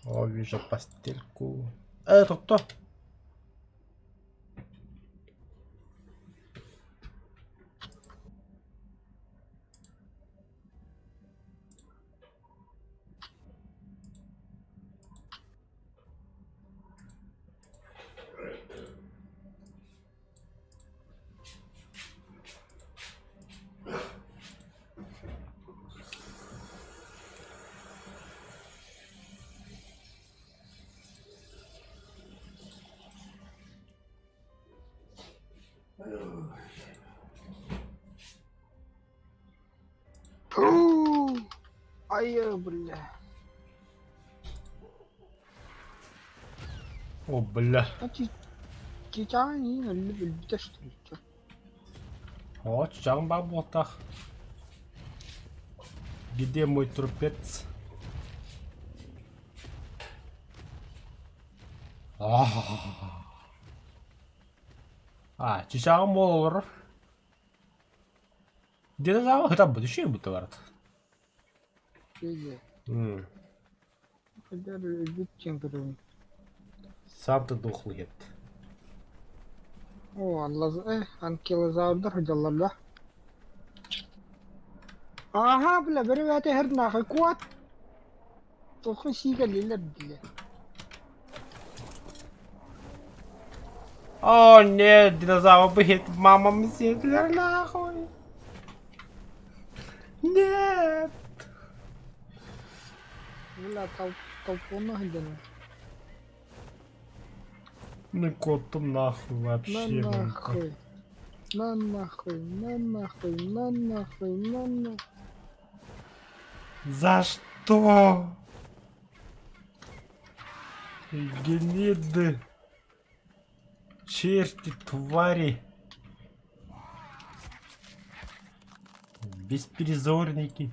О, вижу постельку. Тохтоо. Фу! Ай, бля. О, бля. А чичаан иин өллү өлбүтэ что ли? Чё? О, чычааҕым баар буолтаах. Где мой трупец? А, чычааҕым буола олорор. Динозавр ытаммыт үчүгэй будто барат. Үчүгэй. Хайдах өлбүт диэн көрөбүн. Сам ты дохлый эбит. О, анкилозаврдар сылдьаллар да? Ааһа, бля, бөрө бэйэтэ иһэр нахуй куот! Туохха сии кэллилэр бile. О, нет, динозавр быһыт мамам сиэтилэр нахуй. Нет. Бля, толпуна сылдьан. Ну котум нахуй На вообще. нахуй. На нахуй, на нахуй, на нахуй, на нахуй. За что? Гниды. Черти, твари. Беспризорники.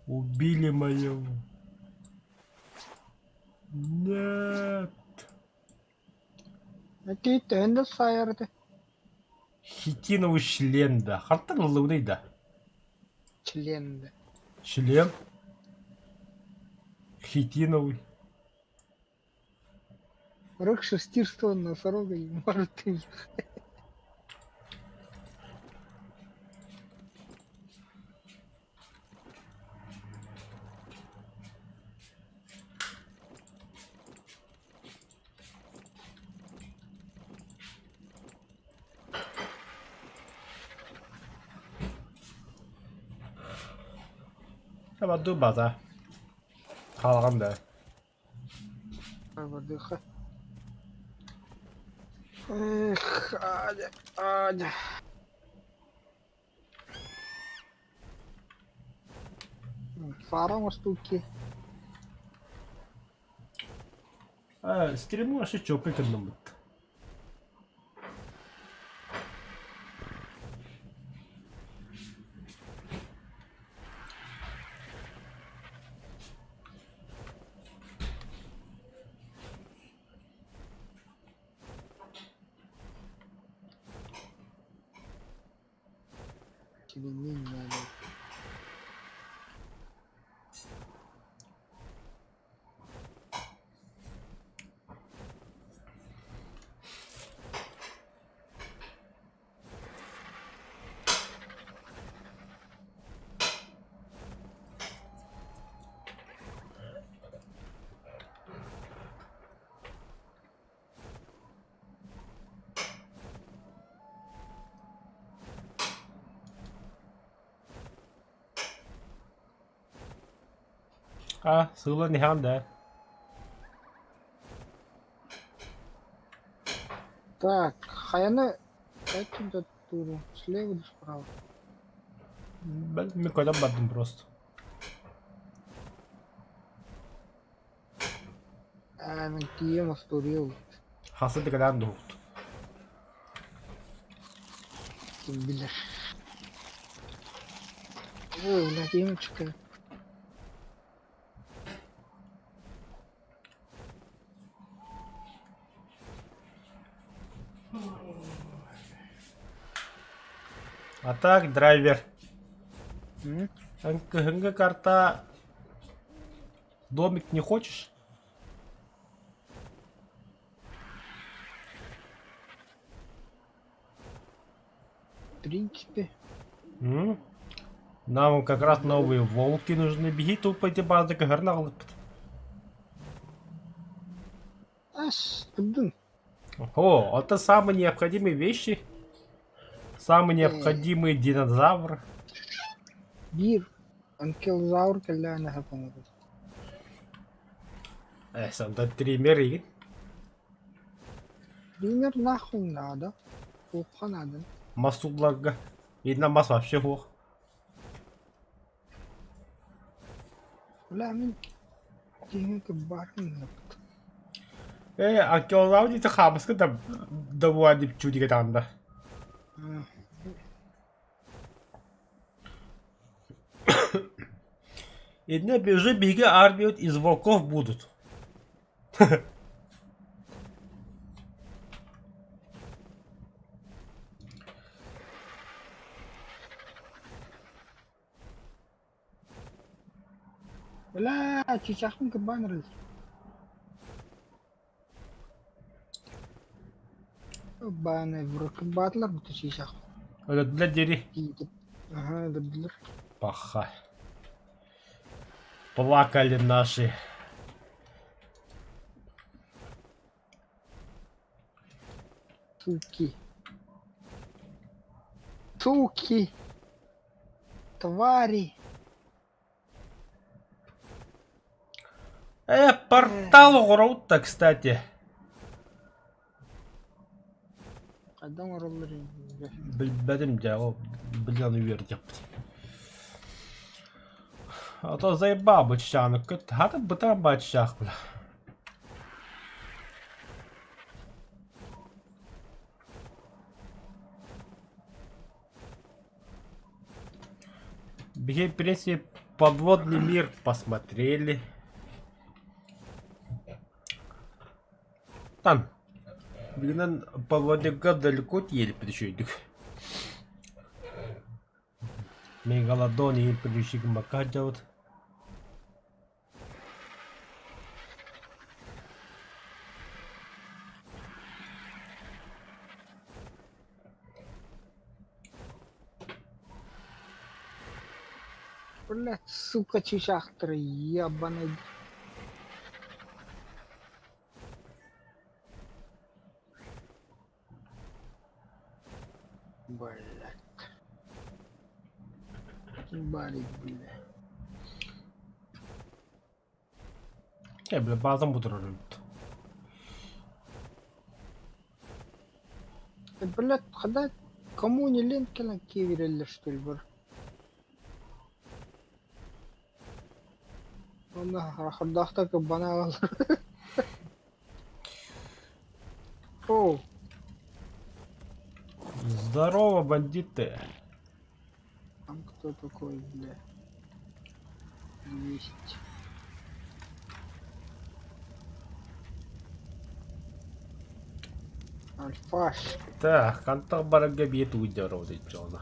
Убили моего. Нет. Ити төһөн да саайар этэ? Хитиновый член да. Хантан ыллыбыный да? Член да. Член. Хитиновый. Рог шерстистого носорога и может уехать. Таба база. Хаалаҕын да. Выдыха. Эх, Аня, Аня. Фара оҥостуу Стриму вообще чоппой гынныммыт. Кинини надо. А, сыылан иһэҕин да. Так, хайаны это туру слева или справа? Мин көтөн бардым просто. Аа, мин тиийэн остуоруйа Хасы да кэлээн дуһукт. Ким билэр. Ой, блядь, Имочка. А так, драйвер. М? Кыһыҥҥы карта. Домик не хочешь? В принципе. М? Нам как раз новые волки нужны. Беги тут пойти база кагарнал. Ас, турдун. О, это самые необходимые вещи. Самый необходимый динозавр. Биир анкилозавр кэллэҕинэ сатанабыт. Сонда триммер игин. Триммер нахуй надо. Туохха наада? Мас суулларга. Видно мас вообще суох. Бля, мин киһини кырбаатын ыҥырбыт. Э, анкилозавр диэти хаамыска да да дип чудига таанда. Иннэ уже биһиги армиябыт из волков будут. Бля, чычахпын кырбаан эрэр. Бааны кырбаатылар бу чычах. Өлөрдүлэр диэри. Аха, өлөрдүлэр. Паха. Плакали наши. Суки. Суки. Твари. Портал оҕоробут кстати. Хайдах оҥороллор Билбэтим дьэ, ол билэн үөрдүөхпүт. А то заебал быччааны көт, хата бытаан баччаах бля. Биһи, в принципе, подводный мир посмотрели. Там, билинэн подводникка далеко тиийэлиппит үчүгэйдик. Мегалодон иһин приличник гыммакка сылдьабыт. Блядь, сука, чычаахтара, ебаный. Блядь. Барик, бля. Э, бля, базам будурар эбит. Блядь, когда кому не лень кэлэн киирэллэр что ли бар. Онно харахардаахтар кырбана аҕалар. О, Здорово, бандиты. там кто такой, бля? Есть. Альфаш. Так, хантах барарга биэ тугуйдара дьоно.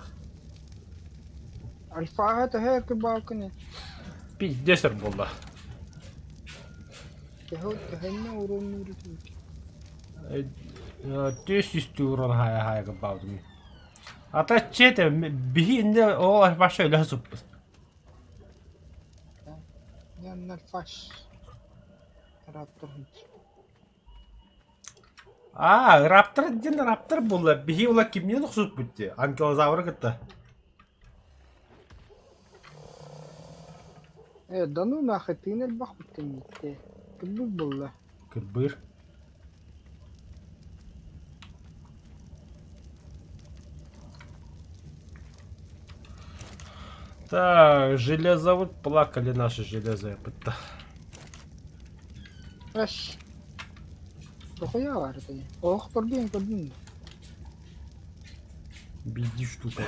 Альфаҕа төһө кырбаакыны? Пиздец буолла. Төһө төһөннө уруоннуур Түс үстүү урон хая хая гыбаабытым. Ата чете биһи инде ол вообще өлө суппут. Янна альфаш. Раптор. А, раптор диэн раптор буолла. Биһи ула кимнин охсуппут дии? Анкилозавры кытта. Э, да ну нахуй, тыын элбэх бүттэннитте. Кырбык буолла. Кырбыр. Так, железо вот плакали наши железо пытта. Аш. Дохуя бар это. Ох, көрдүн, көрдүн. Биди штука.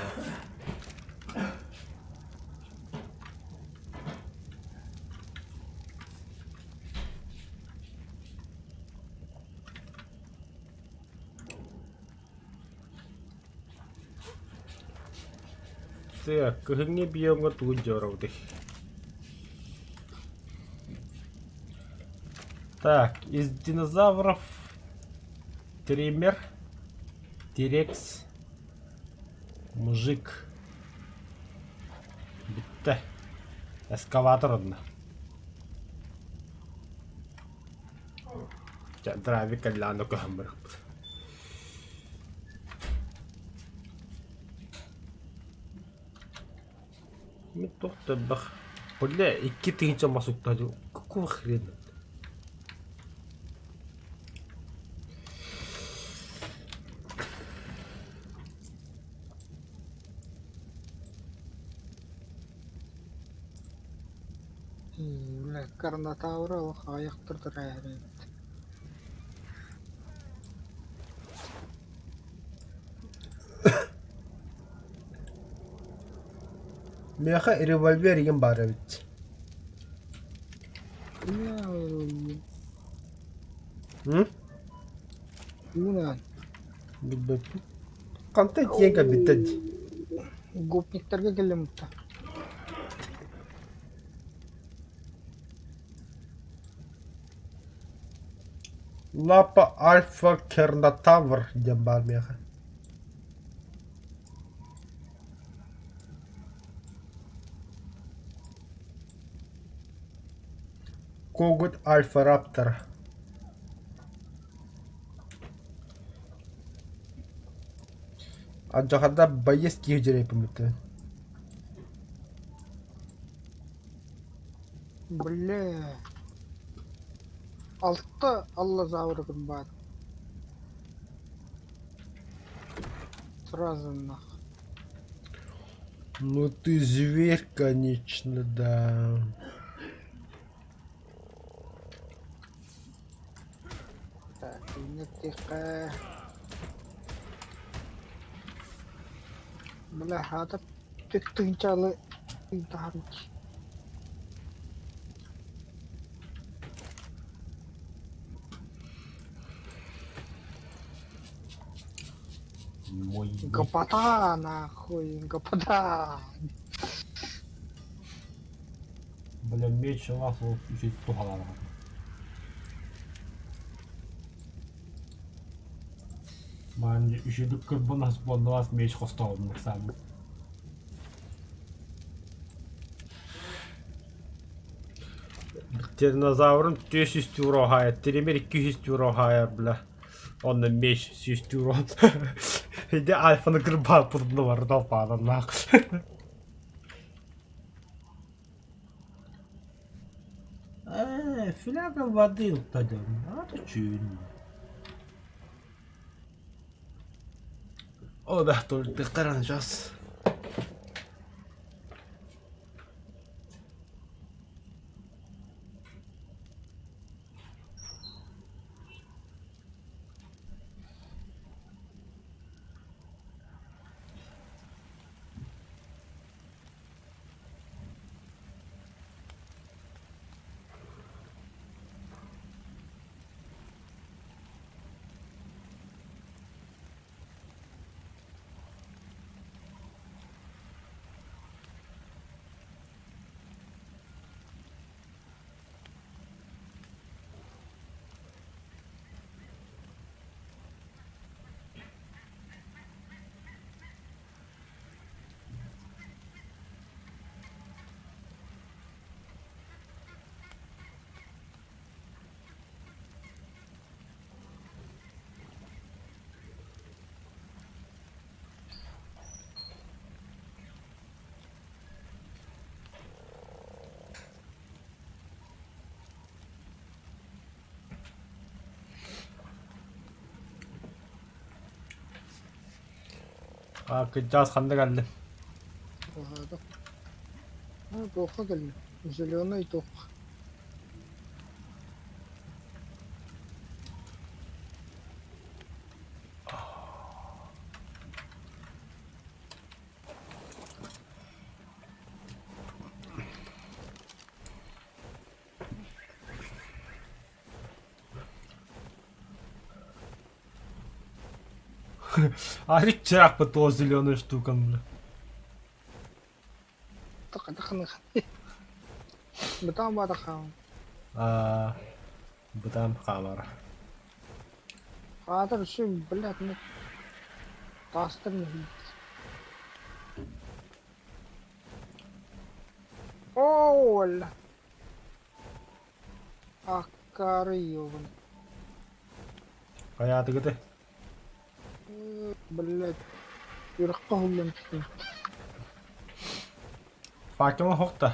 Так, кыһыҥҥы биомҥа тугу дьоробутуй? Так, из динозавров Триммер, Тирекс, Мужик. Бүттэ. Эскаватор онно. Дьэ, Дравик кэллэҕинэ көһөн барыахпыт. Мин туох да элбэх. Бля, 2000 мас укта Какого хрена? Бля, Карнатаура олох аҕыйахтар төрөөһөр эбит. Миэхэ револьвер игин баар эбит. М? Билбэппин. Хантан тиийэн кэлбиттэр дии? Гопниктарга кэллим да. Лапа Альфа Кернотавр диэн баар миэхэ. Когут Альфа Раптор. Алдьархайдаах байыас киһи дьиэрэйбин бүттэ. Бля. Алта аллозаврыгын баар. Сразу нах. Ну ты зверь, конечно, да. Так, иннеттиххэ. Бля, хаата тыһыынчалы таһарбыт. Мой Гопота, нахуй, гопота. Бля, меч лаф включить туһалаах. Маан үчүгүк кырбанас буоннаас меч хостообун сааммыт. Динозаврым 400 туроһаайар, тиримир 200 туроһаайар, бля. Онно меч 100 туро. Иди альфаны кырбааппытын барыта алпаананнаах. Э, фляга воды упадем. А то чүн. О, да, только сейчас. А, кырдьаҕас ханна кэллим? Туохха кэллим? Зеленый туох? Арик чаахпыт туох зеленая штука бля. Бытаан баатахаан. Аа. Бытаан хаалара. Аатар өссө блядь, ну таастар нэһиит. Оо, Аккаары ёбан. Хайаатыгыты? Блядь, үрэххэ уһуллан түстүм. Факела хохта.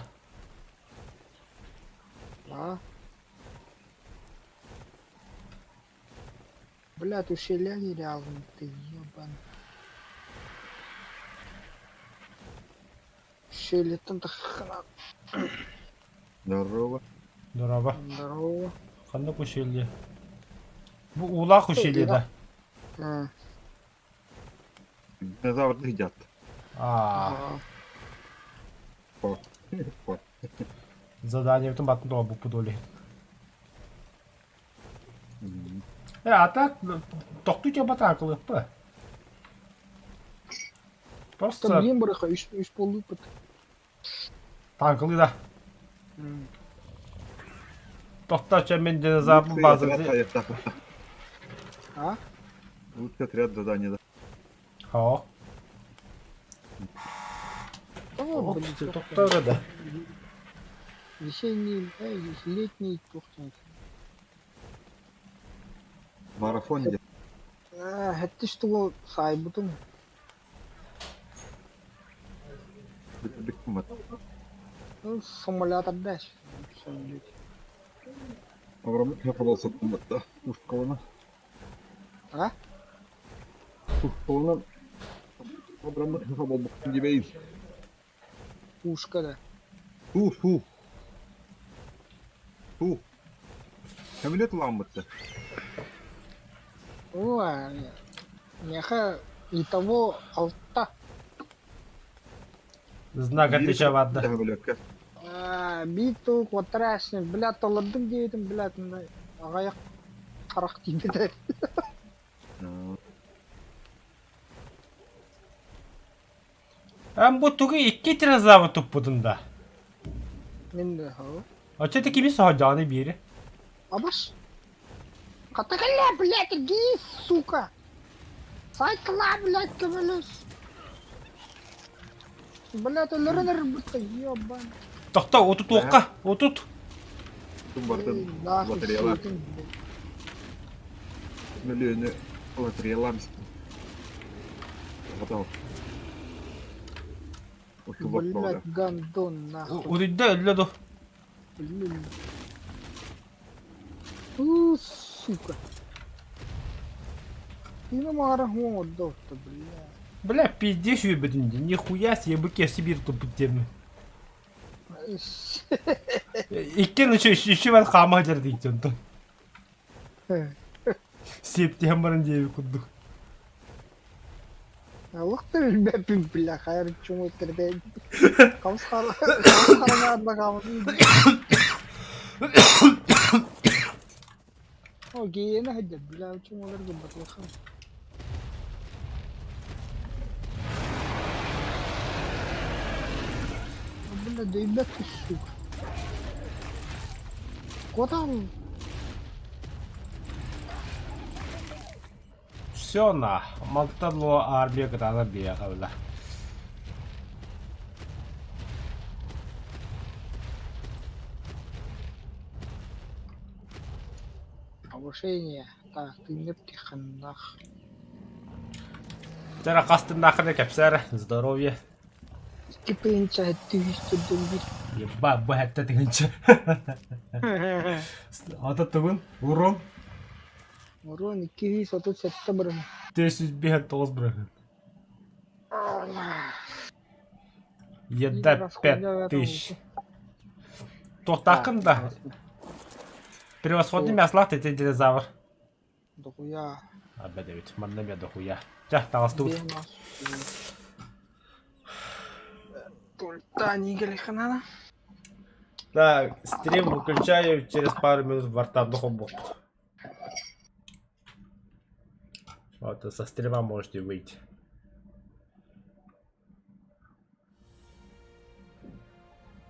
А? Блядь, ущелья нереальные, ты ебан. Ущельеттан таххана. Здорово. Дороба. Здорово. Ханнык ущелье? Бу уулаах ущелье да? А, Динозавры едят. Аа. ага. По. По. Заданиебытын баттын тоҕо буппут ол иһин. М. Э, а так тохтуу батаакылыахпа. Просто Там бырыха үс үс буоллуппут. танкылыы да. Тохтооччу мин динозаврбын Лучший база отряд поехал. А? Лучший отряд задание, да. Оо. О, блин, Тохтоо да. Весенний, эй, летний тухтан. Марафон где? Аа, хэттиш тугу саайбытым. Бит Самолет отдашь. Самолет. Авраам болса да. Ушкалана. А? Ушкалана. Авраам болбук дебейн. Пушка да. Ту, ту. Ту. Самолет ламмытты. О, меха итого алта. Знак отличия баатда. Самолетка. Биир куоттара блядь, толордум диэбитим, блядь, аҕыйах харах тиийбитэ. Эн бу тугу икки динозавр туппутун да? Мин да хоо. Оччо кими соһдьоҕуна биири? Абаш. Хата кэллэ, блядь, иди, сука. Сайкла, блядь, көмөлөс. Блядь, өлөрөн эрбитте, ебан. Тохтоо, утутуохха, утут. Бартын лотереялар. Мөлүөнү лотереялар. Готов. Блядь, гандон, нахуй. Утуйда өллө ду. Блин. У, сука. Тина маара хуоҥордоотто, бля. Бля, пиздец үөбүтүн дии. Нихуя себе бу кэси биир туппут диэммин. Иккиэн еще еще бар хаама сылдьар диэччи онтон. Сиэптиһэн баран диэбит курдук. Олох да билбэппин, бля, хайар чуҥуттэрдэ. Хабыс хараҥаатна хаамытын. О, гиэнэ сылдьар, бля, чуҥулар гымматылахан. Бля, дөйбөт сука. Куотаҕын? Все на. Мантан ло армия кытаана биэҕэ бля. Повышение. Так, тыыннап тиханнах. Тара хастыннаахына кэпсээр здоровье. Икки тыһыынча сэттэ сүүс төрдүн биир. Еба, бу хэтте тыһыынча. Ата тугун? Урон? Урон 237 бырыһы. 459 бырыһын. Еда 5000. Туохтааххын да? Превосходный мяслаах тете динозавр. Дохуя. Абэ дэбит, манна эмиэ дохуя. Чэ, таҕыстыбыт. Тультани Так, стрим выключаю, через пару минут вартабы холбуохпут. Вот, со стрима можете выйти.